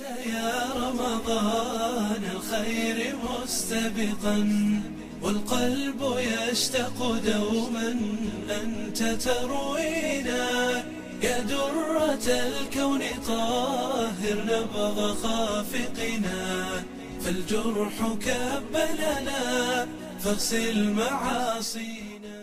يا رمضان الخير مستبقا، والقلب يشتاق دوما أنت تروينا. يا درة الكون طهر نبض خافقنا، فالجرح كب لنا فاغسل معاصينا.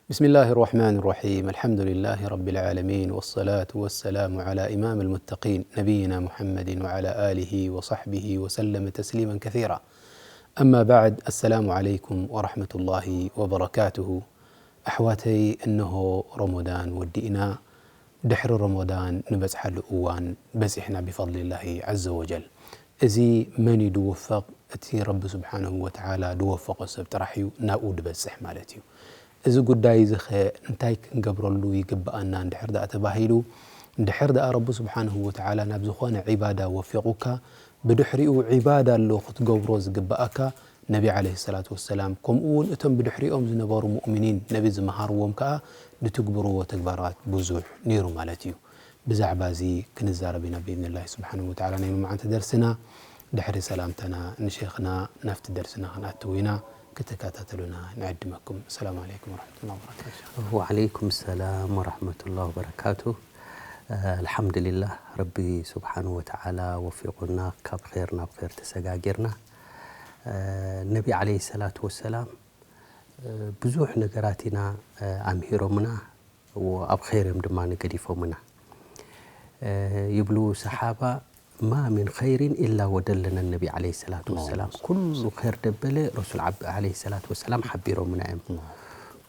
بسم الله الرحمن الرحيم. الحمد لله رب العالمين، والصلاة والسلام على إمام المتقين نبينا محمد وعلى آله وصحبه وسلم تسليما كثيرا. أما بعد، السلام عليكم ورحمة الله وبركاته. ኣሕዋተይ፣ እንሆ ረመዳን ወዲእና፣ ድሕሪ ረመዳን ንበጽሓሉ እዋን በጺሕና ብፈድሊላሂ ዐዘ ወጀል። እዚ መን እዩ ድውፈቕ? እቲ ረቢ ስብሓንሁ ወተዓላ ድወፈቖ ሰብ ጥራሕ እዩ ናብኡ ድበጽሕ ማለት እዩ። እዚ ጉዳይ እዚ ኸ እንታይ ክንገብረሉ ይግብኣና እንድሕር ደኣ ተባሂሉ፣ እንድሕር ደኣ ረቢ ስብሓንሁ ወተዓላ ናብ ዝኾነ ዒባዳ ወፊቑካ፣ ብድሕሪኡ ዒባዳ ኣሎ ክትገብሮ ዝግብኣካ፣ ነቢ ዓለይሂ ሰላቱ ወሰላም፣ ከምኡ እውን እቶም ብድሕሪኦም ዝነበሩ ሙእሚኒን ነቢ ዝመሃርዎም ከኣ ድትግብርዎ ተግባራት ብዙሕ ነይሩ ማለት እዩ። ብዛዕባ እዚ ክንዛረብ ኢና ብኢዝኒላሂ ስብሓንሁ ወተዓላ ናይ ሎማዓንቲ ደርስና። ድሕሪ ሰላምታና ንሼኽና ናብቲ ደርስና ክንኣትው ኢና። ክትከታተሉና ንዕድመኩም። ሰላም ዓለይኩም ወረሕመቱላሂ ወበረካቱ። ወዓለይኩም ሰላም ወረሕመቱላሂ ወበረካቱ። ኣልሓምዱሊላህ፣ ረቢ ስብሓንሁ ወተዓላ ወፊቑና፣ ካብ ኼር ናብ ኼር ተሰጋጊርና። ነቢ ዓለይሂ ሰላቱ ወሰላም ብዙሕ ነገራት ኢና ኣምሂሮምና፣ ኣብ ኼር እዮም ድማ ገዲፎምና። ይብሉ ሰሓባ፣ ማ ሚን ኸይሪን ኢላ ወደለና ነቢ ዓለይሂ ሰላቱ ወሰላም። ኩሉ ኸይር ደበለ ረሱል ዓብ-፣ ዓለይሂ ሰላቱ ወሰላም ሓቢሮምና እዮም።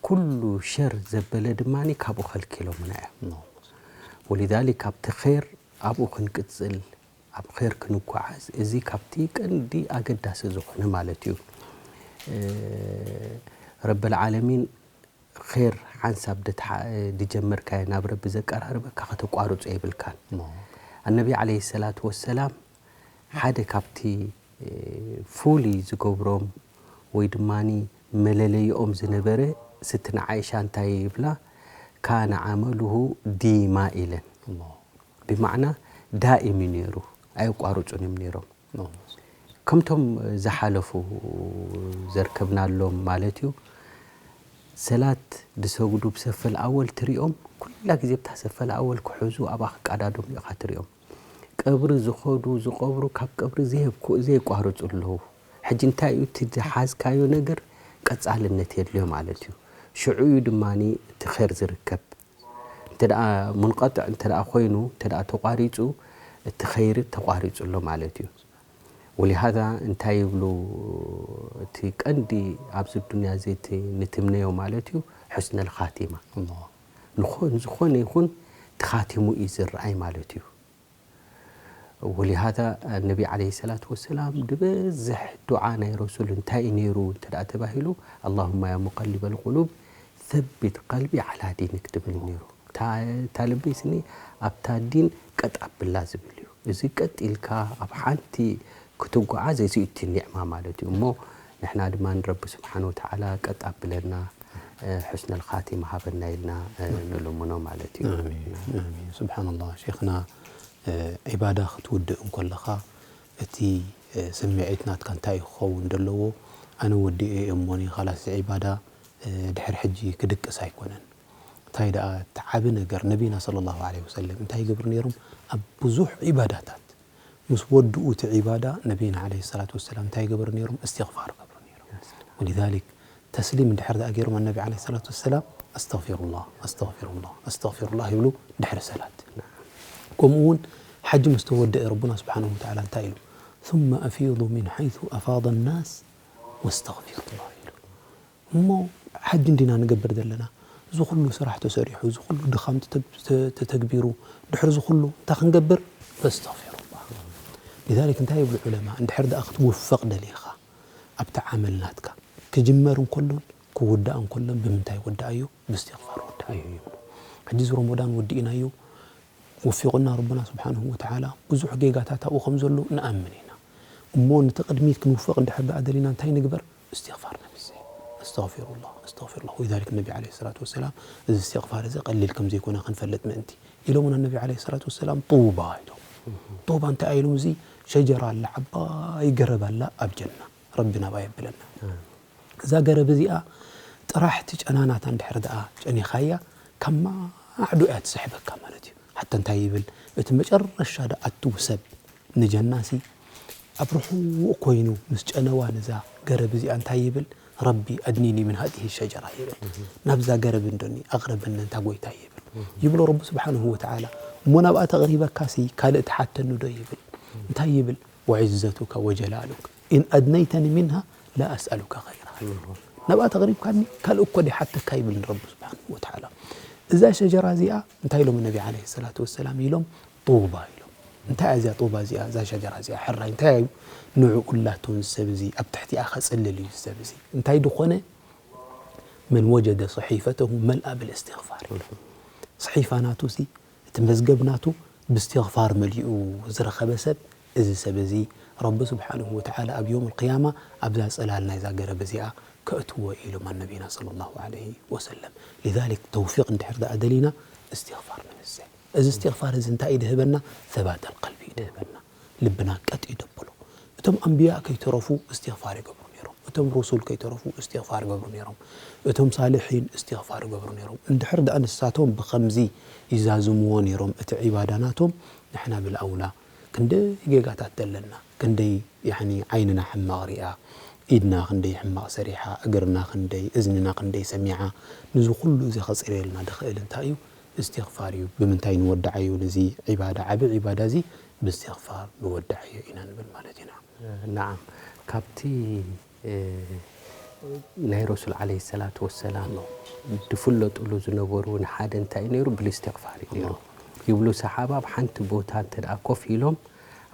ኩሉ ሸር ዘበለ ድማ ካብኡ ኸልኪሎምና እዮም። ወሊዛሊክ ካብቲ ኸይር ኣብኡ ክንቅጽል፣ ኣብ ኸይር ክንጓዓዝ፣ እዚ ካብቲ ቀንዲ ኣገዳሲ ዝኾነ ማለት እዩ። ረበል ዓለሚን ኸይር ሓንሳብ ድትሓ-፣ ድጀመርካዮ ናብ ረቢ ዘቀራርበካ ከተቋርጾ የብልካን። ኣነቢ ዓለይሂ ሰላቱ ወሰላም ሓደ ካብቲ፣ እ፣ ፍሉይ ዝገብሮም ወይ ድማኒ መለለይኦም ዝነበረ ስትና ዓይሻ እንታይ ይብላ? ካነ ዓመሉሁ ዲማ ኢለን። ብማዕና ዳኢም እዩ ነይሩ፣ ኣየቋርጹን እዮም ነይሮም። ከምቶም ዝሓለፉ ዘርከብናሎም ማለት እዩ። ሰላት ዝሰግዱ ብሰፈል ኣወል ትሪኦም፣ ኩላ ግዜ ብታ ሰፈል ኣወል ክሕዙ ኣብኣ ክቃዳደሙ ኢኻ ትሪኦም። ቀብሪ ዝኸዱ፣ ዝቐብሩ፣ ካብ ቀብሪ ዘየብኩ-፣ ዘየቋርጹ ኣለዉ። ሕጂ እንታይ እዩ እቲ ዝሓዝካዮ ነገር ቀጻልነት የድልዮ ማለት እዩ። ሽዑ እዩ ድማኒ እቲ ኸይር ዝርከብ። እንተ ደኣ ሙንቀጥዕ እንተ ደኣ ኮይኑ፣ እንተ ደኣ ተቋሪጹ፣ እቲ ኸይሪ ተቋሪጹ ኣሎ ማለት እዩ። ወሊሃዛ እንታይ ይብሉ፣ እቲ ቀንዲ ኣብዚ ዱንያ እዚ እቲ ንትምነዮ ማለት እዩ፣ ሑስነል ኻቲማ። ኣላሁ። ንኾ-፣ ዝኾነ ይኹን ተኻቲሙ እዩ ዝረኣይ ማለት እዩ። ወሊሃዛ ነቢ ዓለይሂ ሰላቱ ወሰላም ድበዝሕ ዱዓ ናይ ረሱል እንታይ እዩ ነይሩ እንተ ደኣ ተባሂሉ፣ ኣላሁማ ያ ሙቀሊበል ቁሉብ ሰቢት ቀልቢ ዓላ ዲኒክ ትብል ነይሩ። እታ፣ እታ ልበይ ስኒ ኣብታ ዲን ቀጥ ኣብላ ዝብል እዩ። እዚ ቀጥ ኢልካ ኣብ ሓንቲ ክትጓዓዝ፣ እዚ እቲ ኒዕማ ማለት እዩ። እሞ ንሕና ድማ ንረቢ ስብሓን ወተዓላ ቀጥ ኣብለና፣ እ፣ ሑስነል ኻቲማ ሃበና ኢልና፣ እ፣ ንልምኖ ማለት እዩ። ኣሚን፣ ኣሚን። ስብሓንላህ፣ ሼኽና፣ እ፣ ዒባዳ ክትውድእ እንከለኻ፣ እቲ፣ እ፣ ስምዒት ናትካ እንታይ እዩ ክኸውን ዘለዎ? ኣነ ወዲኤ እየ እሞኒ፣ ኻላስ ዒባዳ፣ እ፣ ድሕሪ ሕጂ ክድቅስ ኣይኮነን። እንታይ ደኣ እቲ ዓቢ ነገር፣ ነቢና ሰለላሁ ዐለይሂ ወሰለም እንታይ ይገብሩ ነይሮም? ኣብ ብዙሕ ዒባዳታት ምስ ወድኡ እቲ ዒባዳ፣ ነቢና ዐለይሂ ሰላቱ ወሰላም እንታይ ይገብሩ ነይሮም? እስትግፋር ይገብሩ ነይሮም። ወሊዛሊክ ተስሊም እንድሕር ደኣ ገይሮም፣ ኣነቢ ዐለይሂ ሰላቱ ወሰላም፣ ኣስተግፊሩላህ፣ ኣስተግፊሩላህ፣ ኣስተግፊሩላህ ይብሉ ድሕሪ ሰላት። ከምኡ እውን ሓጂ ምስ ተወደአ፣ ረቡና ስብሓነሁ ወተዓላ እንታይ ኢሉ? ثم أفيضوا من حيث أفاض الناس واستغفروا الله ኢሉ። እሞ ሓጂ እንዲና ንገብር ዘለና፣ እዚ ኩሉ ስራሕ ተሰሪሑ፣ እዚ ኩሉ ድኻም ተተግ-፣ ተ-፣ ተተግቢሩ፣ ድሕሪ እዚ ኩሉ እንታይ ክንገብር? ነስተግፊሩላህ። ሊዛሊክ እንታይ ይብሉ ዑለማ? እንድሕር ደኣ ክትውፈቕ ደሊኻ፣ ኣብቲ ዓመል ናትካ ክጅመር እንከሎን ክውዳእ እንከሎን ብምንታይ ወዳኣዮ? ብእስትግፋር ወዳኣዮ ይብሉ። ሕጂ እዚ ረመዳን ወዲእናዮ፣ ወፊቑና ረቡና ስብሓንሁ ወተዓላ፣ ብዙሕ ጌጋታት ኣብኡ ከም ዘሎ ንኣምን ኢና። እሞ ነቲ ቅድሚት ክንውፈቕ እንድሕር ደኣ ደሊና እንታይ ንግበር? እስትግፋር ነብዝሕ። ኣስተግፊሩላህ፣ ኣስተግፊሩላህ። ወሊዛሊክ ነቢ ዐለይሂ ሰላቱ ወሰላም እዚ እስትግፋር እዚ ቀሊል ከም ዘይኮነ ክንፈልጥ ምእንቲ ኢሎምና ነቢ ዐለይሂ ሰላቱ ወሰላም፣ ጡባ ኢሎም። ጦባ እንታይ ኢሎም? እዚ ሸጀራ ኣላ፣ ዓባይ ገረብ ኣላ ኣብ ጀና፣ ረቢ ናብኣ የብለና። እዛ ገረብ እዚኣ ጥራሕ እቲ ጨና ናታ እንድሕር ደኣ ጨኒኻያ፣ ካብ ማዕዶ እያ ትስሕበካ ማለት እዩ። ሓታ እንታይ ይብል? እቲ መጨረሻ ደኣ ኣትው ሰብ ንጀናሲ ኣብ ርሑቕ ኮይኑ ምስ ጨነዋ ነዛ ገረብ እዚኣ እንታይ ይብል? ረቢ ኣድኒኒ ምን ሃዚህ ሸጀራ ይብል። ናብዛ ገረብ እንዶኒ ኣቕርበኒ እንታ ጎይታ ይብል። ይብሎ ረቢ ስብሓንሁ ወተዓላ። እሞ ናብኣ ተቕሪበካሲ ካልእ ትሓተኒ ዶ ይብል። እንታይ ይብል? ወዕዘቱካ ወጀላሉክ ኢን ኣድነይተኒ ሚንሃ ላ ኣስኣሉካ ኸይራ። ናብኣ ተቕሪብካኒ ካልእ እኮ ደይሓተካ ይብል ረቢ ስብሓንሁ ወተዓላ። እዛ ሸጀራ እዚኣ እንታይ ኢሎም ነቢ ዓለይሂ ሰላቱ ወሰላም ኢሎም? ጡባ ኢሎም። እንታይ እያ እዚኣ ጡባ እዚኣ፣ እዛ ሸጀራ እዚኣ? ሕራይ እንታይ እዩ ንዕኡ ላቶን ሰብ እዚ ኣብ ትሕቲኣ ከጽልል እዩ ሰብ እዚ። እንታይ ድኾነ? መን ወጀደ ሰሒፈተሁ መልኣ ብልእስትግፋር። ሰሒፋ ናቱ ሲ፣ እቲ መዝገብ ናቱ ብእስትግፋር መሊኡ ዝረኸበ ሰብ፣ እዚ ሰብ እዚ ረቢ ስብሓንሁ ወተዓላ ኣብ የውም ኣልቅያማ ኣብዛ ጽላል ናይዛ ገረብ እዚኣ ከእትዎ ኢሎም ኣነቢና ሰለላሁ ዐለይሂ ወሰለም። ሊዛሊክ ተውፊቅ እንድሕር ደኣ ደሊና እስትግፋር ንብዝሕ። እዚ እስትግፋር እዚ እንታይ እዩ ድህበና? ሰባት ኣልቀልቢ እዩ ድህበና። ልብና ቀጥ እዩ ደብሎ። እቶም ኣንብያ ከይተረፉ እስትግፋር ይገብሩ ነይሮም። እቶም ሩሱል ከይተረፉ እስትግፋር ይገብሩ ነይሮም። እቶም ሳልሒን እስትግፋር ይገብሩ ነይሮም። እንድሕር ደኣ ንሳቶም ብኸምዚ ይዛዝምዎ ነይሮም እቲ ዒባዳ ናቶም፣ ንሕና ብልኣውላ ክንደይ ጌጋታት ዘለና፣ ክንደይ ያኒ ዓይንና ሕማቕ ሪኣ፣ ኢድና ክንደይ ሕማቕ ሰሪሓ፣ እግርና ክንደይ፣ እዝንና ክንደይ ሰሚዓ፣ ንዚ ኩሉ እዚ ከጽርየልና ድኽእል እንታይ እዩ? እስትግፋር እዩ። ብምንታይ ንወድዓዮ? ነዚ ዒባዳ፣ ዓቢ ዒባዳ እዚ ብእስትግፋር ንወድዓዮ ኢና ንብል ማለት ኢና። ነዓም፣ ካብቲ እ፣ ናይ ረሱል ዓለይሂ ሰላቱ ወሰላም ድፍለጡሉ ዝነበሩ እውን ሓደ እንታይ እዩ ነይሩ? ብልእስትግፋር እዩ ነይሩ። ይብሉ ሰሓባ ኣብ ሓንቲ ቦታ እንተ ደኣ ኮፍ ኢሎም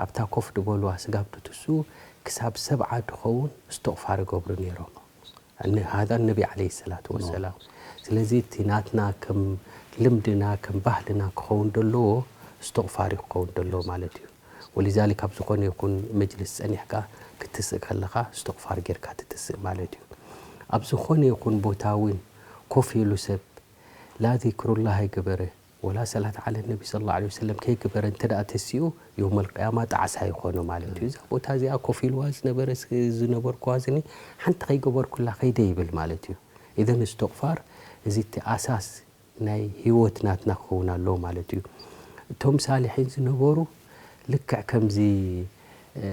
ኣብታ ኮፍ ዝበልዋ ስጋብ ትትስኡ ክሳብ ሰብዓ ድኸውን እስትቕፋር ይገብሩ ነይሮም። ን-፣ ሃዛ ነቢ ዓለይሂ ሰላቱ ወሰላም። ስለዚ እቲ ናትና ከም ልምድና ከም ባህልና ክኸውን ዘለዎ እስትቕፋር እዩ ክኸውን ዘለዎ ማለት እዩ። ወሊዛሊክ ኣብ ዝኾነ ይኹን መጅልስ ጸኒሕካ ክትስእ ከለኻ እስትቕፋር ጌርካ ትትስእ ማለት እዩ። ኣብ ዝኾነ ይኹን ቦታ እውን ኮፍ ኢሉ ሰብ ላ ዚክሩላህ ኣይገበረ ወላ ሰላት ዓለ ነቢ ሰለላሁ ዐለይሂ ወሰለም ከይገበረ እንተ ደኣ ተሲኡ የውመል ቅያማ ጣዕሳ ይኾኖ ማለት እዩ። እዛ ቦታ እዚኣ ኮፍ ኢልዋ ዝነበረ ዝነበርኩዋ ዝኒ ሓንቲ ከይገበርኩላ ከይደ ይብል ማለት እዩ። ኢዘን እስትቕፋር እዚ እቲ ኣሳስ ናይ ህይወት ናትና ክኸውን ኣለዎ ማለት እዩ። እቶም ሳልሒን ዝነበሩ ልክዕ ከምዚ፣ እ፣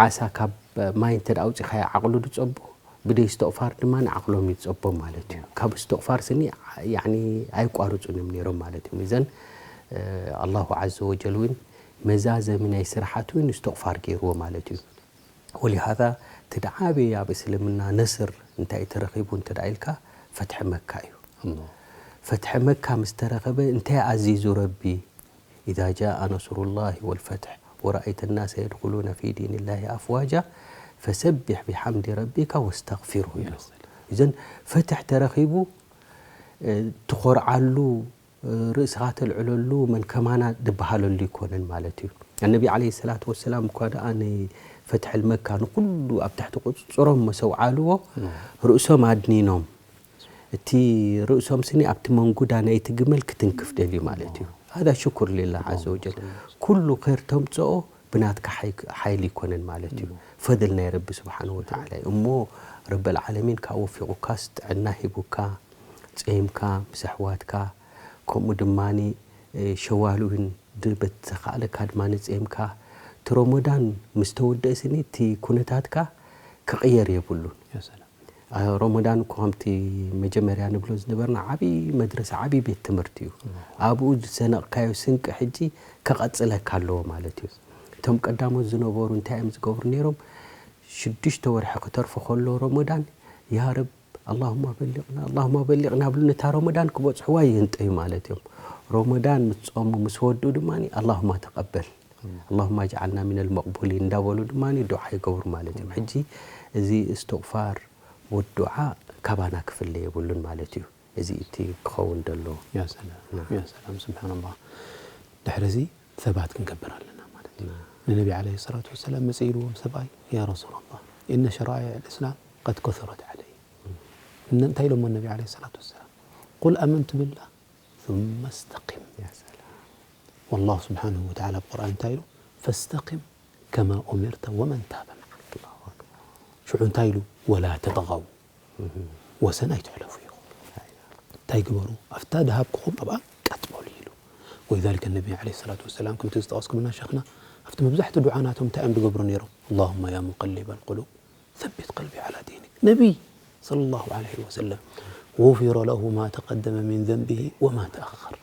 ዓሳ ካብ ማይ እንተ ደኣ ኣውጺኻዮ ዓቕሉ ዝጸቦ፣ ብደይ እስትቕፋር ድማ ንዓቕሎም ይጸቦ ማለት እዩ። ካብ እስትቕፋር ስኒ፣ ያዕኒ፣ ኣይቋርጹን እዮም ነይሮም ማለት እዮም። እዘን፣ እ፣ ኣላሁ ዓዘ ወጀል እውን መዛዘሚ ናይ ስራሓት እውን እስትቕፋር ገይርዎ ማለት እዩ። ወሊሃዛ እቲ ደዓበየ ኣብ እስልምና ነስር እንታይ ተረኺቡ እንተ ደኣ ኢልካ ፈትሒ መካ እዩ። ፈትሒ መካ ምስ ተረኸበ እንታይ ኣዚዙ ረቢ? ኢዛ ጃአ ነስሩላሂ ወልፈትሕ ወረኣይተ ናሰ የድኹሉነ ፊ ዲኒላሂ ኣፍዋጃ ፈሰቢሕ ቢሓምዲ ረቢካ ወስተግፊርሁ ኢሉ። እዘን ፈትሕ ተረኺቡ፣ እ፣ ትኾርዓሉ፣ እ፣ ርእስኻ ተልዕለሉ መን ከማና ዝበሃለሉ ኣይኮነን ማለት እዩ። ኣነቢ ዓለይሂ ሰላቱ ወሰላም እኳ ደኣ ንፈትሕል መካ ንኹሉ ኣብ ትሕቲ ቁጽጽሮም መሰውዓልዎ ርእሶም ኣድኒኖም። እቲ ርእሶም ስኒ ኣብቲ መንጉዳ ናይቲ ግመል ክትንክፍ ደልዩ ማለት እዩ። ሃዛ ሽኩር ሊላህ ዓዘ ወጀል። ኩሉ ኸይር ተምጽኦ ብናትካ ሓይ-፣ ሓይሊ ኣይኮነን ማለት እዩ። ፈድል ናይ ረቢ ስብሓንሁ ወተዓላ እዩ። እሞ ረበል ዓለሚን ካብ ወፊቑካስ ጥዕና ሂቡካ፣ ጸይምካ ምስ ኣሕዋትካ፣ ከምኡ ድማኒ፣ እ፣ ሸዋል እውን ድ-፣ በተኻእለካ ድማኒ ጸይምካ፣ እቲ ሮሞዳን ምስ ተወደአ ስኒ እቲ ኩነታትካ ክቕየር የብሉን። ያ ሰላም። አ፣ ሮሞዳን እኮ ከምቲ መጀመርያ ንብሎ ዝነበርና ዓቢ መድረሳ፣ ዓቢ ቤት ትምህርቲ እዩ። እዎ። ኣብኡ ዝሰነቕካዮ ስንቂ ሕጂ ከቐጽለካ ኣለዎ ማለት እዩ። እቶም ቀዳሞት ዝነበሩ እንታይ እዮም ዝገብሩ ነይሮም? ሽዱሽተ ወርሒ ክተርፎ ከሎ ሮሞዳን፣ ያ ረብ፣ ኣላሁማ በሊቕና፣ ኣላሁማ በሊቕና ብሉ ነታ ሮሞዳን ክበጽሕዋ ይህንጠዩ ማለት እዮም። ሮሞዳን ምስ ጾሙ ምስ ወድኡ ድማ፣ ኣላሁማ ተቐበል፣ ኣላሁማ ጅዓልና ሚነል መቕቡሊን እንዳበሉ ድማ ዱዓ ይገብሩ ማለት እዮም። ሕጂ እዚ እስትቕፋር ወዱዓ ካባና ክፍለ የብሉን ማለት እዩ። እዚ እቲ ክኸውን ደሎ። ያ ሰላም፣ ና። ያ ሰላም፣ ስብሓንላህ። ድሕሪ እዚ ሰባት ክንገብር ኣለና ማለት እዩ። ና። ንነቢ ዓለይሂ ሰላቱ ወሰላም መጽእ ኢልዎም ሰብኣይ፣ "ያ ረሱላላህ፣ ኢነ ሸራኢዕ ልእስላም ቀድ ከሱረት ዓለይ." እነ-፣ እንታይ ኢሎሞ ነቢ ዓለይሂ ሰላቱ ወሰላም? "ቁል ኣመንቱ ቢላህ ثم استقم." ያ ሰላም። والله سبحانه وتعالى ኣብ ቁርኣን እንታይ ኢሉ? فاستقم كما أمرت ومن تاب معك. ሽዑ እንታይ ኢሉ? ولا تطغوا፣ ወሰን ኣይትሕለፉ ኢኹም። እንታይ ግበሩ? ኣብታ ድሃብኩኹም ኣብኣ ቀጥ በሉ ኢሉ። ولذلك النبي عليه الصلاة والسلام ከምቲ ዝጠቐስኩምና ሸኽና ኣብቲ መብዛሕትኡ ዱዓ ናቶም እንታይ እዮም ዝገብሩ ነይሮም? اللهم يا مقلب القلوب ثبت قلبي على دينك. ነቢይ صلى الله عليه وسلم غفر له ما تقدم من ذنبه وما تأخر.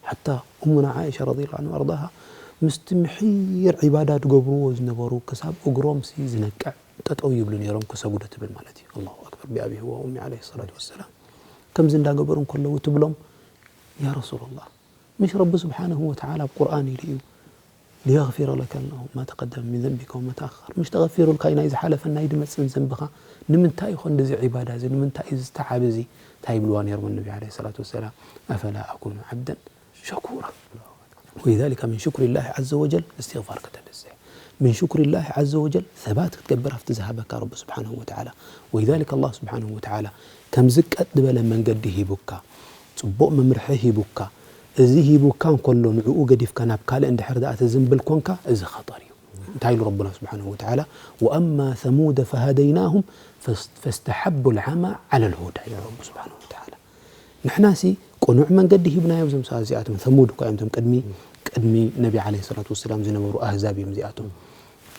ሓታ እሙና ዓኢሻ ረዲየላሁ ዐንሃ ወኣርዳሃ ምስቲ ምሒር ዒባዳ ዝገብርዎ ዝነበሩ ክሳብ እግሮምሲ ዝነቅዕ ጠጠው ይብሉ ነይሮም ክሰግዱ ትብል ማለት እዩ። ኣላሁ ኣክበር ብኣቢ ወኡሚ ዓለይሂ ሰላቱ ወሰላም። ከምዚ እንዳገበሩ እንከለዉ ትብሎም ያ ረሱላላህ ምሽ ረቢ ስብሓነሁ ወተዓላ ኣብ ቁርኣን ኢሉ እዩ ليغفر لك الله ما تقدم من ذنبك وما تأخر። ምሽ ተገፊሩልካ እዩ ናይ ዝሓለፈን ናይ ዝመጽእን ዘንብኻ። ንምንታይ እዩ ኸ እንደዚ ዒባዳ እዚ? ንምንታይ እዩ ዝተዓብ እዚ? እንታይ ይብልዋ ነይሮም ነቢ ዓለይሂ ሰላቱ ወሰላም? أفلا أكون عبدا شكورا። ولذلك من شكر الله عز وجل استغفار ከተብዝሕ። من شكر الله عز وجل ثبات ክትገብር ኣብቲ ዝሃበካ ረቢ ስብሓነሁ ወተዓላ። ولذلك الله سبحانه وتعالى ከምዚ ቀጥ ዝበለ መንገዲ ሂቡካ፣ ጽቡቕ መምርሒ ሂቡካ፣ እዚ ሂቡካ እንከሎ ንዕኡ ገዲፍካ ናብ ካልእ እንድሕር ደኣ ትዝንብል ኮንካ፣ እዚ ኸጠር እዩ። እንታይ ኢሉ ረቡና ስብሓነሁ ወተዓላ? وأما ثمود فهديناهم فاستحبوا العمى على الهدى ኢሉ ረቡ ስብሓነሁ ወተዓላ። ንሕናሲ ቅኑዕ መንገዲ ሂብናዮም እዞም ሰባት እዚኣቶም፣ ሰሙድ እኳ እዮም እቶም ቅድሚ ቅድሚ ነቢ ዓለይሂ ሰላቱ ወሰላም ዝነበሩ ኣህዛብ እዮም እዚኣቶም።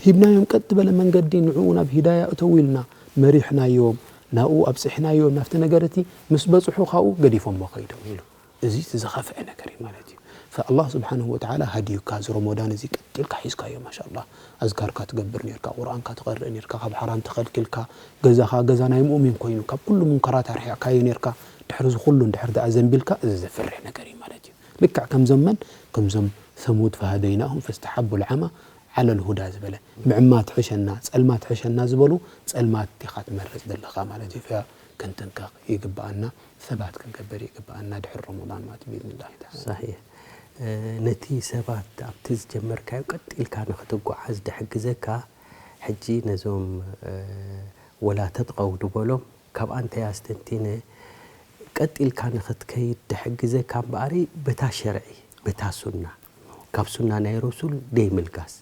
ሂብናዮም ቀጥ ዝበለ መንገዲ ንዕኡ ናብ ሂዳያ እተው ኢልና መሪሕናዮም፣ ናብኡ ኣብፅሕናዮም ናብቲ ነገር እቲ ምስ በፅሑ ካብኡ ገዲፎሞ ከይዶም ኢሉ። እዚ እቲ ዝኸፍአ ነገር እዩ ማለት እዩ። ፈኣላህ ስብሓንሁ ወተዓላ ሃዲዩካ፣ እዚ ረመዳን እዚ ቀጢልካ ሒዝካዮ፣ ማሻኣላህ፣ ኣዝካርካ ትገብር ኔርካ፣ ቁርኣንካ ትቐርእ ኔርካ፣ ካብ ሓራም ተኸልኪልካ፣ ገዛኻ ገዛ ናይ ሙእሚን ኮይኑ፣ ካብ ኩሉ ሙንከራት ኣርሒቕካዮ ኔርካ፣ ድሕሪ እዚ ኩሉ እንድሕር ደኣ ዘንቢልካ፣ እዚ ዘፍርሕ ነገር እዩ ማለት እዩ። ልክዕ ከምዞም መን? ከምዞም ሰሙድ፣ ፈሃደይናሁም ፈስተሓቡ ልዓማ ዓለል ሁዳ ዝበለ፣ ምዕማት ሕሸና፣ ጸልማት ሕሸና ዝበሉ፣ ጸልማት ኢኻ ትመርጽ ዘለኻ ማለት እዩ። ፈ-፣ ክንጥንቀቕ ይግብኣና፣ ሰባት ክንገብር ይግብኣና ድሕሪ ረመዳን ማለት እዩ፣ ብኢዝኒላሂ ተዓላ። ሰሒሕ። እ፣ ነቲ ሰባት ኣብቲ ዝጀመርካዮ ቀጢልካ ንኽትጓዓዝ ድሕግዘካ፣ ሕጂ ነዞም፣ እ፣ ወላ ተጥቐው ድበሎም፣ ካብኣ እንታይ ኣስተንቲነ፣ ቀጢልካ ንኽትከይድ ድሕግዘካ እምበኣሪ፣ በታ ሸርዒ፣ በታ ሱና። ካብ ሱና ናይ ረሱል ደይምልጋስ።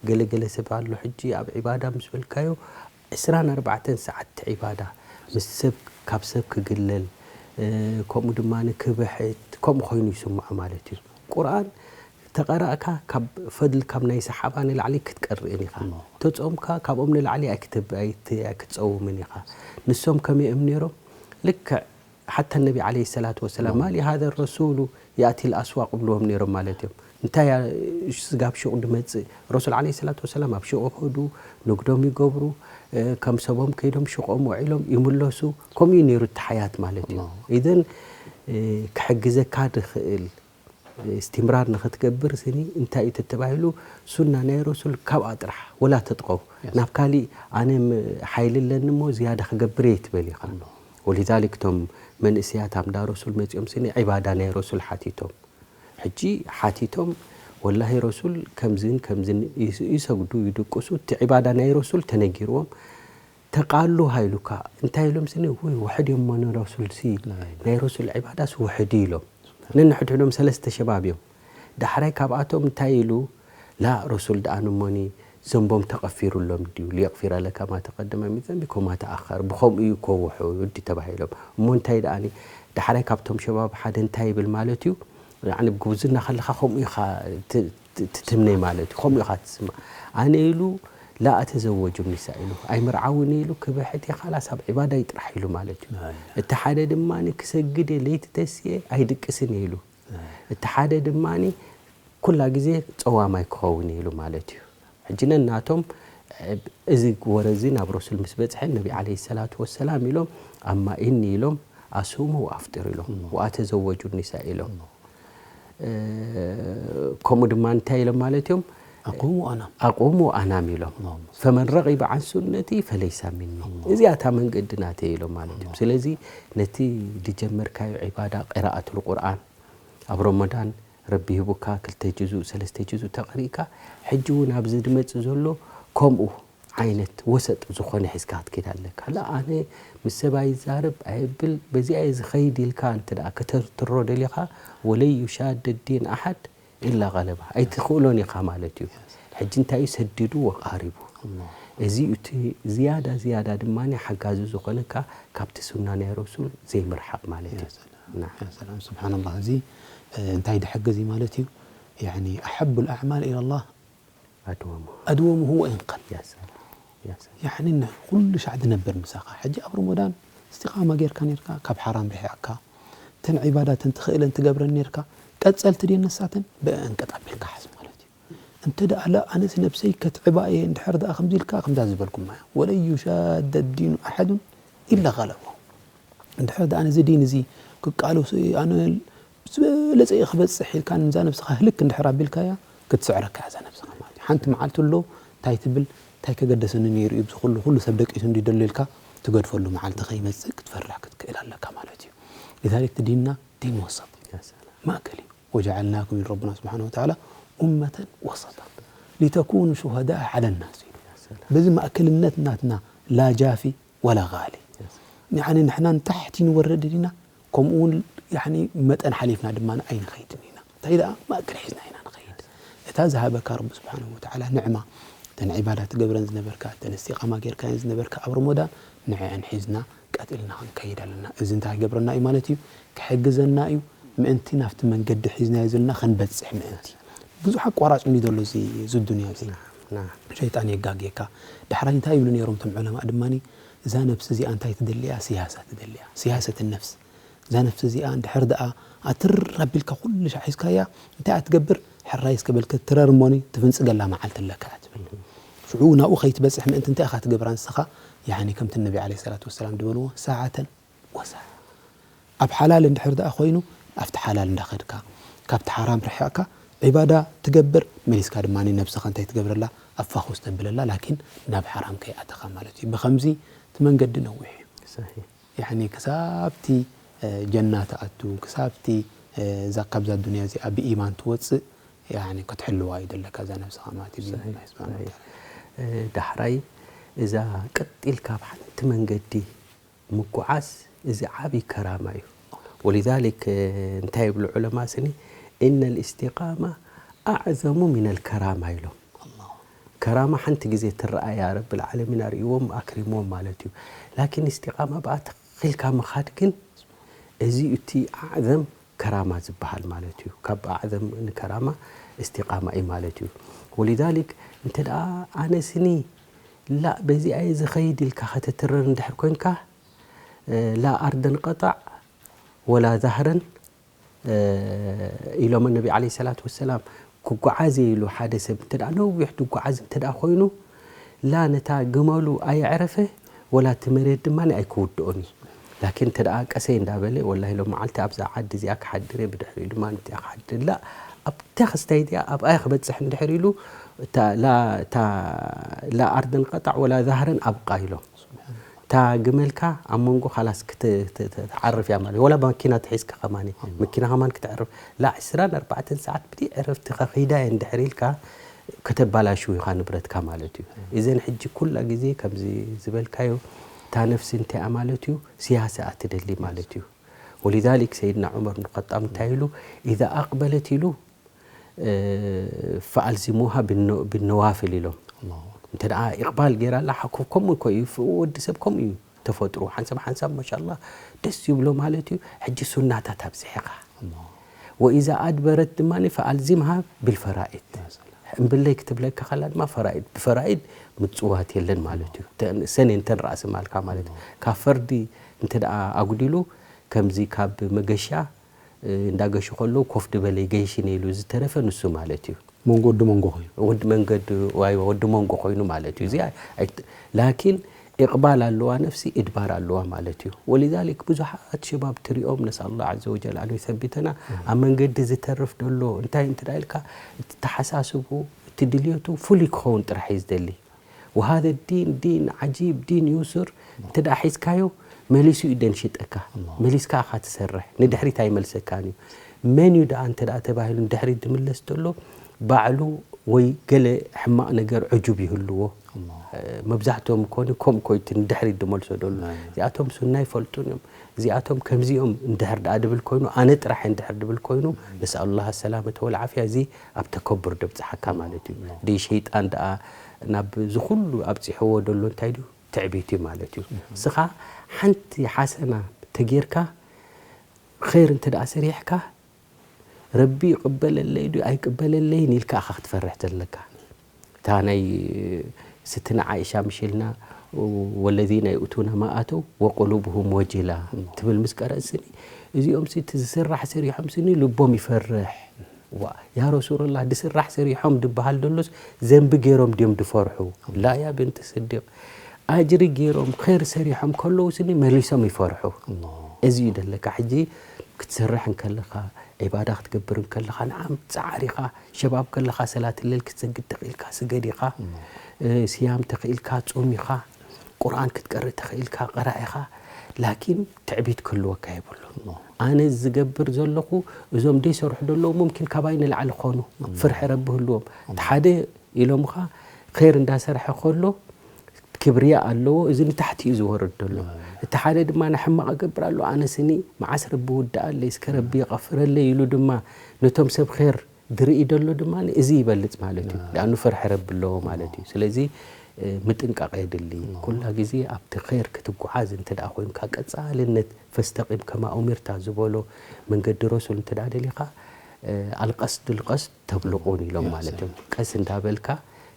ገለ ገለ ሰብ ኣሎ፣ ሕጂ ኣብ ዒባዳ ምስ በልካዮ፣ ዕስራን ኣርባዕተን ሰዓት ዒባዳ፣ ምስ ሰብ፣ ካብ ሰብ ክግለል፣ እ፣ ከምኡ ድማ ክብሕት፣ ከምኡ ኮይኑ ይስምዖ ማለት እዩ። ቁርኣን ተቐራእካ፣ ካብ ፈድል ካብ ናይ ሰሓባ ንላዕሊ ክትቀርእ ኢኻ። እሞ። ተጾምካ፣ ካብኦም ንላዕሊ ኣይክተብ-፣ ኣይት-፣ ኣይክትጸውምን ኢኻ። ንሶም ከመይ እዮም ነይሮም? ልክዕ ሓታ ነቢ ዓለይሂ ሰላቱ ወሰላም፣ እሞ። ማሊ ሃዘ ረሱሉ ያእቲ ልኣስዋቅ ይብልዎም ነይሮም ማለት እዮም። እንታይ እያ፣ ስጋብ ሹቕ ድመጽእ? ረሱል ዓለይሂ ሰላቱ ወሰላም ኣብ ሹቕ ይኸዱ፣ ንግዶም ይገብሩ፣ እ፣ ከም ሰቦም ከይዶም ሹቖም ውዒሎም ይምለሱ። ከምኡ እዩ ነይሩ እቲ ሓያት ማለት እዩ። እሞ። ኢዘን፣ እ፣ ክሕግዘካ ድኽእል፣ እስትምራር ንኽትገብር ስኒ እንታይ እዩ ተተባሂሉ? ሱና ናይ ረሱል ካብኣ ጥራሕ ወላ ተጥቀው። የስ። ናብ ካሊእ ኣነ ም-፣ ሓይሊ ኣለኒ እሞ ዝያዳ ክገብር እየ ትበል ኢኻ። እሞ። ወሊዛሊክ እቶም መንእስያት ኣምዳ ረሱል መጺኦም ስኒ ዒባዳ ናይ ረሱል ሓቲቶም። ሕጂ ሓቲቶም፣ ወላሂ ረሱል ከምዝን ከምዝን ይስ-፣ ይሰግዱ፣ ይድቅሱ፣ እቲ ዒባዳ ናይ ረሱል ተነጊርዎም። ተቃሉ ሃይሉካ እንታይ ኢሎም ስኒ፣ ውይ፣ ውሕድ እዮም እሞ ንረሱል ሲ፣ ናይ ረሱል ዒባዳስ ውሕድ እዩ ኢሎም። ነንሕድሕዶም ሰለስተ ሸባብ እዮም። ዳሕራይ ካብኣቶም እንታይ ኢሉ፣ ላ፣ ረሱል ደኣ ንሞኒ ዘንቦም ተቐፊሩሎም ድዩ፣ ሊየቕፊረ ለካ ማ ተቐደመ ሚን ዘንቢክ ወማ ተኣኸር፣ ብኸምኡ እዩ እኮ ውሑድ ተባሂሎም። እሞ እንታይ ደኣኒ፣ ዳሕራይ ካብቶም ሸባብ ሓደ እንታይ ይብል ማለት እዩ፣ ያዕኒ፣ ብጉብዝና ከለኻ ከምኡ ኢኻ ት-፣ ት-፣ ትትምነይ ማለት እዩ። ከምኡ ኢኻ ትስማዕ። ኣነ ኢሉ፣ ላ ኣተዘወጁ ኒሳ ኢሉ፣ ኣይምርዓውን ኢሉ፣ ክብሕት እየ፣ ካላስ ኣብ ዒባዳይ ጥራሕ ኢሉ ማለት እዩ። ኣይ። እቲ ሓደ ድማ ክሰግድ እየ፣ ለይቲ ተስየ ኣይድቅስን እየ ኢሉ። ኣይ። እቲ ሓደ ድማ ኩላ ግዜ ጸዋማይ ክኸውን እየ ኢሉ ማለት እዩ። ሕጂ ነናቶም፣ እዚ ወረ እዚ ናብ ረሱል ምስ በጽሐ፣ ነቢ ዓለይሂ ሰላቱ ወሰላም ኢሎም፣ ኣማ ኢኒ ኢሎም፣ ኣሱሙ ወኣፍጢር ኢሎም፣ እሞ። ወኣተዘወጁ ኒሳ ኢሎም። እሞ። እ፣ ከምኡ ድማ እንታይ ኢሎም ማለት እዮም? ኣቁሙ ኣናም። ኣቁሙ ኣናም ኢሎም። እሞ። ፈመን ረጊበ ዓን ሱነቲ ፈለይሳ ሚኒ። እሞ። እዚኣ እታ መንገዲ ናተይ ኢሎም ማለት እዮም። እሞ። ስለዚ ነቲ ዝጀመርካዮ ዒባዳ፣ ቂራኣቱል ቁርኣን፣ ኣብ ረመዳን ረቢ ሂቡካ ክልተ ጅዙእ፣ ሰለስተ ጅዙእ ተቕሪእካ፣ ሕጂ እውን ኣብዚ ዝመጽእ ዘሎ ከምኡ ዓይነት ወሰጥ ዝኾነ ሒዝካ ክትከይድ ኣለካ። ላ፣ ኣነ ምስ ሰብ ኣይዛረብ፣ ኣየብል፣ በዚኣ እየ ዝኸይድ ኢልካ እንተ ደኣ ከተርትሮ ደሊኻ፣ ወለን ዩሻደ ዲን ኣሓድ፣ ኢላ ቀለባ ኣይትኽእሎን ኢኻ ማለት እዩ። ሕጂ እንታይ እዩ? ሰዲዱ ወቃሪቡ። እዚ እቲ ዝያዳ ዝያዳ ድማ ሓጋዚ ዝኾነካ ካብቲ ሱና ናይ ረሱል ዘይምርሓቕ ማለት እዩ። ስብሓንላህ፣ እዚ እንታይ ድሕግዝ እዩ ማለት እዩ? ኣሐቡ ልኣዕማል ኢላላህ ኣድወሙ ኣድወሙሁ ወኢን ቀል። ኩሉ ሻዕ ድነብር ምሳኻ። ሕጂ ኣብ ረመዳን እስቲቃማ ጌርካ ኔርካ፣ ካብ ሓራም ርሒቕካ፣ ተን ዒባዳተን ትኽእለን ትገብረን ኔርካ፣ ቀጸልቲ ድየን ነሳተን? ብአን ቀጥ ኣቢልካ ሓዝ ማለት እዩ። እንተ ደኣ ላ ኣነስ ነብሰይ ከትዕባ እየ እንድሕር ደኣ ከምዚ ኢልካ ከምዛ ዝበልኩማ እያ። ወለን ዩሻደ ዲኑ ኣሐዱን ኢላ ገለቦ። እንድሕር ደኣ ነዚ ዲን እዚ ክቃለሱ እየ ኣነ ዝበለጸ እየ ክበጽሕ ኢልካ ንዛ ነብስኻ ህልክ እንድሕር ኣቢልካያ ክትስዕረካ እያ እዛ ነብስኻ ማለት እዩ። ሓንቲ መዓልቲ ኣሎ እንታይ ትብል እንታይ ከገደሰኒ ነይሩ እዩ ብዚ ኩሉ ኩሉ ሰብ ደቂሱ እንዲ ደሎ ኢልካ ትገድፈሉ መዓልቲ ከይመጽእ ክትፈርሕ ክትክእል ኣለካ ማለት እዩ። لذلك እቲ ዲንና ዲን ወሰጥ ማእከል እዩ። وجعلناكم ኢሉ ረቡና ስብሓነሁ ወተዓላ أمة وسطا لتكونوا شهداء على الناس ኢሉ። በዚ ማእከልነት ናትና ላ ጃፊ ወላ ጋሊ ያኒ ንሕና ንታሕቲ ንወርድ ዲና ከምኡ እውን ያኒ መጠን ሓሊፍና ድማ ኣይንኸይድን ኢና። እንታይ ደኣ ማእከል ሒዝና ኢና ንኸይድ። እታ ዝሃበካ ረቢ ስብሓነሁ ወተዓላ ንዕማ እተን ዒባዳ ትገብረን ዝነበርካ እተን እስቲቃማ ጌርካየን ዝነበርካ ኣብ ረመዳን ንዕአን ሒዝና ቀጥ ኢልና ክንከይድ ኣለና። እዚ እንታይ ክገብረና እዩ ማለት እዩ? ክሕግዘና እዩ። ምእንቲ ናብቲ መንገዲ ሒዝናዮ ዘለና ከንበጽሕ ምእንቲ። ብዙሕ ኣቋራጭ እንዲ ዘሎ እዚ እዚ ዱንያ እዚ። ሸይጣን የጋግየካ። ዳሕራይ እንታይ ይብሉ ነይሮም እቶም ዑለማእ ድማ እዛ ነብሲ እዚኣ እንታይ ትደሊ እያ? ሲያሳ ትደሊ እያ። ሲያሰት ነፍስ። እዛ ነፍሲ እዚኣ እንድሕር ደኣ ኣትር ኣቢልካ ኩሉ ሻዕ ሒዝካያ እንታይ እያ ትገብር? ሕራይ እስከ በልከ ትረር እሞኒ ትፍንጽገላ መዓልቲ ኣለካ እያ ትብል። ሽዑ ናብኡ ከይትበጽሕ ምእንቲ እንታይ ኢኻ ትገብራ ንስኻ? ያኒ ከምቲ ነቢ ዓለይሂ ሰላቱ ወሰላም ዝበልዎ ሳዓተን ወሳዕ ኣብ ሓላል እንድሕር ደኣ ኮይኑ ኣብቲ ሓላል እንዳኸድካ ካብቲ ሓራም ርሒቕካ ዒባዳ ትገብር መሊስካ ድማ ነብስኻ እንታይ ትገብረላ ኣብ ፋኹስ ተብለላ ላኪን ናብ ሓራም ከይኣተኻ ማለት እዩ። ብኸምዚ እቲ መንገዲ ነዊሕ እዩ። ሰሒሕ ያኒ ክሳብቲ ጀና ትኣቱ ክሳብቲ እዛ ካብዛ ዱንያ እዚኣ ብኢማን ትወፅእ ያኒ ክትሕልዋ እዩ ዘለካ እዛ ነብስኻ ማለት እዩ። ብኢዝኒ ኣላህ ስብሓነ ወተዓላ። ዳሕራይ እዛ ቀጥ ኢልካ ኣብ ሓንቲ መንገዲ ምጉዓዝ እዚ ዓብዪ ከራማ እዩ። ولذلك እንታይ ይብሉ ዑለማ ስኒ إن الاستقامة أعظم من الكرامة ኢሎም። ከራማ ሓንቲ ግዜ ትረኣያ ረብል ዓለሚን ኣርእይዎም ኣክሪምዎም ማለት እዩ። ላኪን እስቲቃማ ብኣ ተኺልካ ምኻድ ግን እዚ እቲ ኣዕዘም ከራማ ዝበሃል ማለት እዩ። ካብ ኣዕዘም ንከራማ እስቲቃማ እዩ ማለት እዩ። ولذلك እንተ ደኣ ኣነ ስኒ ላ በዚኣ እየ ዝኸይድ ኢልካ ከተትርር እንድሕር ኮንካ ላ ኣርደን ቀጣዕ ወላ ዛህረን ኢሎም ነቢ ዓለይሂ ሰላቱ ወሰላም ክጓዓዝ እየ ኢሉ ሓደ ሰብ እንተ ደኣ ነዊሕ ዝጓዓዝ እንተ ደኣ ኮይኑ ላ ነታ ግመሉ ኣየዕረፈ ወላ እቲ መሬት ድማ ኣይክውድኦን እዩ። ላኪን እንተ ደኣ ቀሰይ እንዳበለ ወላሂ ሎም መዓልቲ ኣብዛ ዓዲ እዚኣ ክሓድር እየ ብድሕሪኡ ድማ ንቲኣ ክሓድር ላ ኣብታ ክስታይ እዚኣ ኣብኣ ክበፅሕ እንድሕር ኢሉ እታ ላ እታ ላ ኣርደን ቀጣዕ ወላ ዛህረን ኣብቃ ኢሎም እታ ግመልካ ኣብ መንጎ ካላስ ክትዓርፍ እያ ማለት ወላ መኪና ተሒዝካ ከማን መኪና ከማን ክትዕርፍ ላ ዕስራን ኣርባዕተን ሰዓት ብደይ ዕረፍቲ ከኺዳ እየ እንድሕር ኢልካ ከተባላሽው ኢኻ ንብረትካ ማለት እዩ። እዘን ሕጂ ኩላ ግዜ ከምዚ ዝበልካዮ እታ ነፍሲ እንታይ እያ ማለት እዩ ሲያሳ እያ ትደሊ ማለት እዩ። ولذلك ሰይድና ዑመር ብን ኸጣብ እንታይ ኢሉ إذا أقبلت ኢሉ فألزموها بالنوافل ኢሎም። እንተ ደኣ ኢቕባል ጌራ ኣላ ከምኡ እኮ እዩ ወዲ ሰብ ከምኡ እዩ ተፈጥሩ ሓንሳብ ሓንሳብ ማሻላ ደስ ይብሎ ማለት እዩ። ሕጂ ሱናታት ኣብዝሕኻ وإذا أدبرت ድማ فألزمها بالفرائض እምብለይ ክትብለካ ከላ ድማ ፈራኢድ ብፈራኢድ ምፅዋት የለን ማለት እዩ። ሰኔ እንተን ራእሲ ማልካ ማለት እዩ። ካብ ፈርዲ እንተ ደኣ ኣጉዲሉ ከምዚ ካብ መገሻ እንዳገሹ ከለዉ ኮፍ ድበለ ይገይሽን ኢሉ ዝተረፈ ንሱ ማለት እዩ። መንጎ ወዲ መንጎ ኮይኑ ወዲ መንገዲ ዋይ ወዲ መንጎ ኮይኑ ማለት እዩ። እዚኣ ኣይት- ላኪን ኢቕባል ኣለዋ ነፍሲ ኢድባር ኣለዋ ማለት እዩ። ወሊዛሊክ ብዙሓት ሽባብ ትሪኦም ነስኣል ላህ ዐዘ ወጀል ኣን ዩሰቢተና ኣብ መንገዲ ዝተርፍ ደሎ እንታይ እንተ ኢልካ እቲ ተሓሳስቡ እቲ ድልየቱ ፍሉይ ክኸውን ጥራሕ እዩ ዝደሊ። وهذا الدين دين عجيب دين يسر እንተ ደኣ ሒዝካዮ መሊሱ እዩ ደንሽጠካ መሊስካ ኢኻ ትሰርሕ ንድሕሪት ኣይመልሰካን እዩ። መን እዩ ደኣ እንተ ደኣ ተባሂሉ ንድሕሪት ዝምለስ ዘሎ ባዕሉ ወይ ገለ ሕማቕ ነገር ዕጁብ ይህልዎ። መብዛሕትኦም ኮኒ ከምኡ ኮይቲ ንድሕሪት ድመልሶ ደሎ። እዚኣቶም ሱና ይፈልጡን እዮም። እዚኣቶም ከምዚኦም እንድሕር ደኣ ድብል ኮይኑ፣ ኣነ ጥራሕ እንድሕር ድብል ኮይኑ፣ ነስኣሉላህ ሰላመተ ወልዓፍያ፣ እዚ ኣብ ተከቡር ደብጽሓካ ማለት እዩ። ደይ ሸይጣን ደኣ ናብ ዝኹሉ ኣብጺሕዎ ደሎ እንታይ ድዩ? ትዕቢት እዩ ማለት እዩ። እስኻ ሓንቲ ሓሰና ተጌርካ፣ ኸይር እንተ ደኣ ሰሪሕካ፣ ረቢ ይቕበለለይ ድዩ ኣይቅበለለይን ኢልካ ኢኻ ክትፈርሕ ዘለካ። እታ ናይ ስትና ዓኢሻ ምሽ ኢልና፣ "ወለዚነ ዩእቱነ ማ ኣተው ወቁሉብሁም ወጅላ" ትብል ምስ ቀረእስኒ፣ እዚኦም ሲ እቲ ዝስራሕ ሰሪሖም ስኒ ልቦም ይፈርሕ። ዋ፣ ያ ረሱሉላህ፣ ድስራሕ ሰሪሖም ድበሃል ደሎስ ዘንቢ ገይሮም ድዮም ድፈርሑ? ላ ያ ብንቲ ስዲቕ፣ ኣጅሪ ገይሮም ኸይር ሰሪሖም ከለዉ ስኒ መሊሶም ይፈርሑ። እዚ እዩ ደለካ። ሕጂ ክትሰርሕ እንከለኻ፣ ዒባዳ ክትገብር እንከለኻ፣ ንዓም ጻዕሪኻ፣ ሸባብ ከለኻ ሰላት ሌል ክትሰግድ ተኽኢልካ ስገድ ኢኻ። እ፣ ስያም ተኽኢልካ ጹም ኢኻ። ቁርኣን ክትቀርእ ተኽኢልካ ቅራእ ኢኻ። ላኪን ትዕቢት ክህልወካ የብሉን። ኣነ ዝገብር ዘለኹ፣ እዞም ደይሰርሑ ደለዉ ሙምኪን ካባይ ንላዕሊ ክኾኑ፣ ፍርሒ ረቢ ህልዎም። እቲ ሓደ ኢሎምኻ ኸይር እንዳሰርሐ ከሎ ክብርያ ኣለዎ፣ እዚ ንታሕቲ እዩ ዝወርድ ደሎ። እቲ ሓደ ድማ ንሕማቕ እገብር ኣሎ፣ ኣነ ስኒ መዓስ ረቢ ውድኣለይ፣ እስከ ረቢ ይቐፍረለይ ኢሉ ድማ ነቶም ሰብ ኸይር ድርኢ ደሎ ድማ እዚ ይበልጽ ማለት እዩ። ደኣኑ ፍርሒ ረቢ ኣለዎ ማለት እዩ። ስለዚ፣ እ፣ ምጥንቃቕ የድሊ። ኩላ ግዜ ኣብቲ ኸይር ክትጓዓዝ እንተ ደኣ ኮይንካ፣ ቀጻልነት ፈስተቂም ከማ ኡሚርታ ዝበሎ መንገዲ ረሱል እንተ ደኣ ደሊኻ፣ እ፣ ኣልቀስድ ልቀስድ ተብልቑን ኢሎም ማለት እዮም። ቀስ እንዳበልካ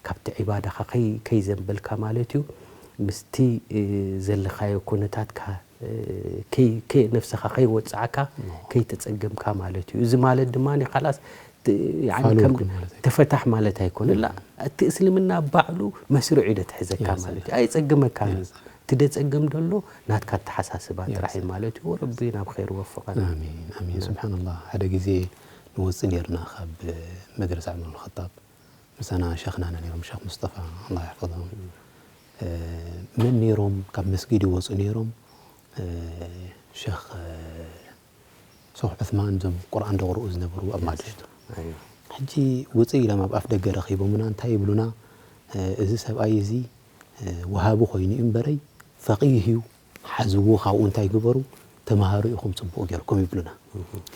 ካብቲ ዒባዳኻ ከይ-፣ ከይዘንበልካ ማለት እዩ። ምስቲ፣ እ፣ ዘለኻዮ ኩነታትካ፣ እ፣ ከይ-፣ ከይ-፣ ነፍስኻ ከይወጻዕካ፣ ከይተጸገምካ ማለት እዩ። እዚ ማለት ድማ ኻላስ ት-፣ ያኒ ፋሉል ከም ኩን ማለት ኣይኮነን። ተፈታሕ ማለት ኣይኮነን። ላ፣ እቲ እስልምና ባዕሉ መስርዑ እዩ ደትሕዘካ ማለት እዩ። ኣይጸግመካን እዩ። እቲ ደጸግም ደሎ ናትካ ኣተሓሳስባ ጥራሕ እዩ ማለት እዩ። ረቢ ናብ ኸይር ወፍቐና። ኣሚን፣ ኣሚን። ስብሓንላህ፣ ሓደ ግዜ ንወጽእ ነይርና ካብ መድረሳ ዑመር ልኸጣብ። ምሳና ሸኽና ነይሮም፣ ሸኽ ሙስጠፋ፣ ኣላህ ይሕፈዞም። እ፣ መን ነይሮም? ካብ መስጊድ ይወጹ ነይሮም። እ፣ ሸኽ፣ እ፣ ሸኽ ዑስማን፣ እዞም ቁርኣን ደቕርኡ ዝነበሩ ኣብ ማድሽቱ። ሕጂ ውጽእ ኢሎም ኣብ ኣፍ ደገ ረኺቦምና፣ እንታይ ይብሉና? እ፣ እዚ ሰብኣይ እዚ፣ እ፣ ወሃቢ ኮይኑ እዩ እምበረይ፣ ፈቂህ እዩ፣ ሓዝዎ፣ ካብኡ እንታይ ግበሩ፣ ተምሃሩ ኢኹም ጽቡቕ ጌርኩም ይብሉና።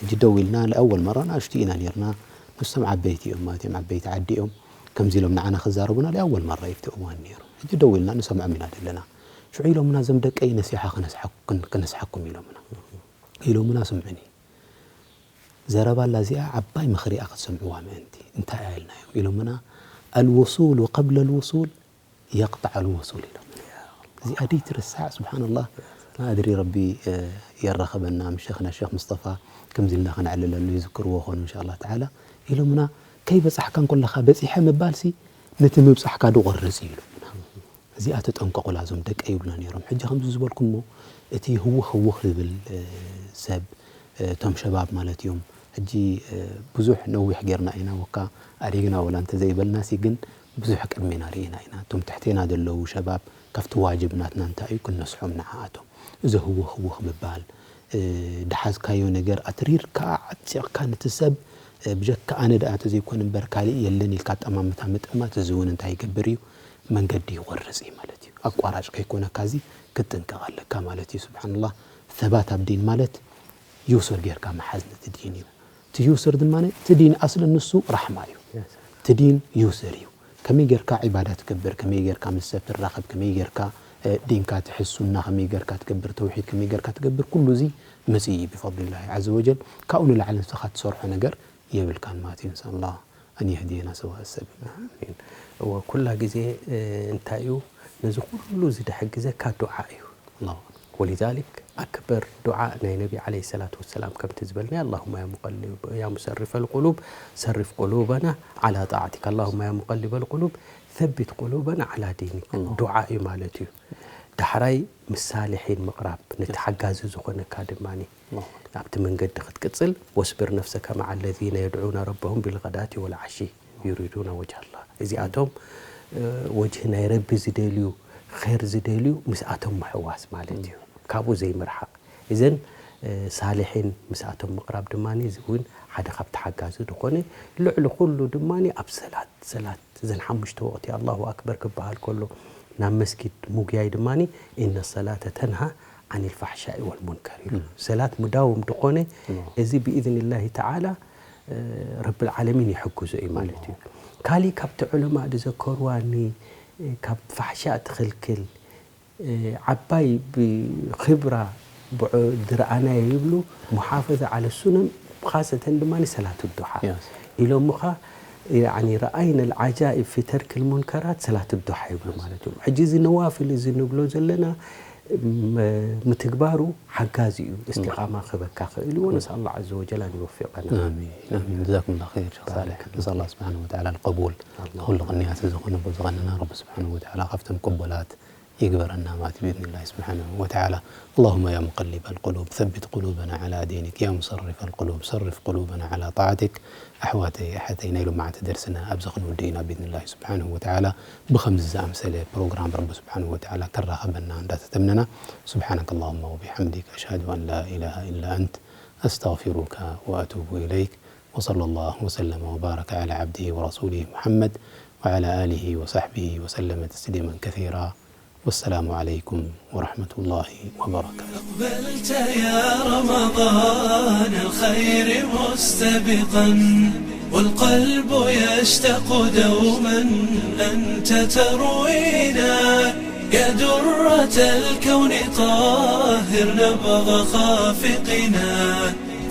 ሕጂ ደው ኢልና፣ ለኣወል መራ ንኣሽቱ ኢና ኔርና፣ ንሶም ዓበይቲ እዮም ማለት እዮም፣ ዓበይቲ ዓዲ እዮም። ከምዚ ኢሎም ንዓና ክዛረቡና ለኣወል መራ እዩ ኣብቲ እዋን ኔሩ። ሕጂ ደው ኢልና ንሰምዖም ኢና ዘለና። ሽዑ ኢሎምና፣ "እዞም ደቀይ ነሲሓ ክነስሓኩ-፣ ክን-፣ ክነስሓኩም" ኢሎምና። ኢሎምና፣ "ስምዑኒ፣ ዘረባ ኣላ እዚኣ ዓባይ ምኽሪ እያ ክትሰምዕዋ ምእንቲ። እንታይ እያ?" ኢልናዮም። ኢሎምና፣ "ኣልውሱሉ ቀብለ ልውሱል የቅጣዕ ኣልውሱል" ኢሎም። እዚኣ ደይ ትርሳዕ፣ ስብሓንላህ። ኣድሪ ረቢ፣ እ፣ የራኸበና ምስ ሸኽና ሸኽ ሙስጠፋ ከምዚ ኢልና ከነዕልለሉ ይዝክርዎ ኾኑ፣ እንሻ ኣላህ ተዓላ። ኢሎምና፣ "ከይበጻሕካ እንከለኻ በጺሐ ምባልሲ ነቲ ምብጻሕካ ድቖርጽ" እዩ ኢሎምና። እዚኣ ተጠንቀቑላ እዞም ደቀይ ይብሉና ነይሮም። ሕጂ ከምዚ ዝበልኩሞ እቲ ህውኽ ህውኽ ዝብል፣ እ፣ ሰብ፣ እ፣ እቶም ሸባብ ማለት እዮም። ሕጂ፣ እ፣ ብዙሕ ነዊሕ ጌርና ኢና፣ ወካ ኣሪግና ወላ እንተዘይበልናሲ፣ ግን ብዙሕ ቅድሜና ርኢና ኢና። እቶም ትሕቴና ዘለዉ ሸባብ ካብቲ ዋጅብ ናትና እንታይ እዩ? ክንነስሖም ንዓኣቶም። እዚ ህውኽ ህውኽ ምባል፣ እ፣ ድሓዝካዮ ነገር ኣትሪርካ ዓጺቕካ ነቲ ሰብ፣ እ፣ ብጀካ ኣነ ደኣ እንተዘይኮነ እምበር ካሊእ የለን ኢልካ ኣጠማምታ ምጥማት፣ እዚ እውን እንታይ ይገብር እዩ? መንገዲ ይቖርጽ እዩ ማለት እዩ። ኣቋራጭ ከይኮነካ እዚ ክትጥንቀቕ ኣለካ ማለት እዩ። ስብሓንላህ፣ ሰባት ኣብ ዲን ማለት ዩሱር ጌርካ ምሓዝ ነቲ ዲን እዩ። እቲ ዩሱር ድማ፣ እቲ ዲን ኣስሊ ንሱ ራሕማ እዩ። እቲ ዲን ዩስር እዩ። ከመይ ጌርካ ዒባዳ ትገብር፣ ከመይ ጌርካ ምስ ሰብ ትራኸብ፣ ከመይ ጌርካ፣ እ፣ ዲንካ ትሕዝ፣ ሱና ከመይ ጌርካ ትገብር፣ ተውሒድ ከመይ ጌርካ ትገብር፣ ኩሉ እዚ መጺኡ እዩ ብፈድሊላሂ ዐዘ ወጀል። ካብኡ ንላዕሊ ንስኻ ትሰርሖ ነገር የብልካን ማለት እዩ። እንሻ ኣላህ ኣን የህዲየና ሰዋእ ሰቢል። ኣሚን። እወ፣ ኩላ ግዜ፣ እ፣ እንታይ እዩ ነዚ ኩሉ እዚ ደሕግዘካ? ዱዓ እዩ። ኣላሁ ኣክበር። ወሊዛሊክ ኣክበር ዱዓ ናይ ነቢ ዓለይሂ ሰላቱ ወሰላም ከምቲ ዝበልናዮ፣ ኣላሁማ ያ ሙቀሊብ-፣ ያ ሙሰሪፈል ቁሉብ ሰሪፍ ቁሉበና ዓላ ጣዕቲካ፣ ኣላሁማ ያ ሙቀሊበል ቁሉብ ሰቢት ቁሉበና ዓላ ዲኒክ። ኣላሁ። ዱዓ እዩ ማለት እዩ። ዳሕራይ ምስ ሳሊሒን ምቕራብ፣ ነቲ ሓጋዚ ዝኾነካ ድማኒ ኣላሁ ኣክበር። ኣብቲ መንገዲ ክትቅጽል፣ ወስቢር ነፍሰከ መዓ ለዚነ የድዑነ ረበሁም ቢልገዳቲ ወልዓሺ ዩሪዱነ ወጅሃ ኣላህ። እዚኣቶም፣ እ፣ ወጅሂ ናይ ረቢ ዝደልዩ፣ ኸይር ዝደልዩ ምስኣቶም ምሕዋስ ማለት እዩ። ካብኡ ዘይምርሓቕ። እዘን ሳልሒን ምስኣቶም ምቕራብ ድማ እዚ እውን ሓደ ካብ ተሓጋዚ ዝኾነ። ልዕሊ ኩሉ ድማ ኣብ ሰላት ሰላት እዘን ሓሙሽተ ወቕቲ ኣላሁ ኣክበር ክበሃል ከሎ ናብ መስጊድ ምጉያይ ድማ ኢነ ሰላተ ተንሃ ዓኒል ፋሕሻኢ ወልሙንከር ኢሉ። ሰላት ምዳውም ዝኾነ እዚ ብኢዝኒላሂ ተዓላ ረብል ዓለሚን ይሕግዞ እዩ ማለት እዩ። ካሊእ ካብቲ ዑለማ ዝዘከርዋ ኒ ካብ ፋሕሻ ትኽልክል ዓባይ ብክብራ ዝረኣናዮ ይብሉ ሙሓፈዘ ዓለ ሱነን ብኻሰተን ድማ ሰላት ዱሓ ኢሎምኻ። ረኣይና ልዓጃኢብ ፊ ተርክ ልሙንከራት ሰላት ዱሓ ይብሉ ማለት እዮም። ሕጂ እዚ ነዋፍል እዚ ንብሎ ዘለና ምትግባሩ ሓጋዚ እዩ። እስቲቓማ ክበካ ክእል እዩ። ወነስኣል ላ ዘ ወጀል ኣን ይወፊቀና። ጀዛኩም ላ ር ሸክ ሳልሕ። ነስኣል ላ ስብሓን ወተዓላ ልቀቡል። ኩሉ ቅንያት ዝኾነ ዝቐነና ረቢ ስብሓን ወተዓላ ካብቶም ቅቡላት ይግበረና ማለት ብኢዝኒላሂ ስብሓነሁ ወተዓላ። اللهم يا مقلب القلوب ثبت قلوبنا على دينك يا مصرف القلوب صرف قلوبنا على طاعتك። ኣሕዋተይ ኣሓተይ ናይ ሎማዓቲ ደርስና ኣብዚ ክንውድእ ኢና ብኢዝኒላሂ ስብሓነሁ ወተዓላ። ብኸምዚ ዝኣምሰለ ፕሮግራም ረቢ ስብሓነሁ ወተዓላ ከራኸበና እንዳተተምነና سبحانك اللهم وبحمدك أشهد أن لا إله إلا أنت أستغفرك وأتوب إليك وصلى الله وسلم وبارك على عبده ورسوله محمد وعلى آله وصحبه وسلم تسليما كثيرا. والسلام عليكم ورحمة الله وبركاته. أقبلت يا رمضان الخير مستبقا والقلب يشتاق دوما أنت تروينا يا درة الكون طهر نبض خافقنا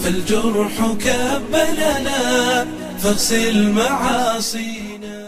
فالجرح كب لنا فاغسل معاصينا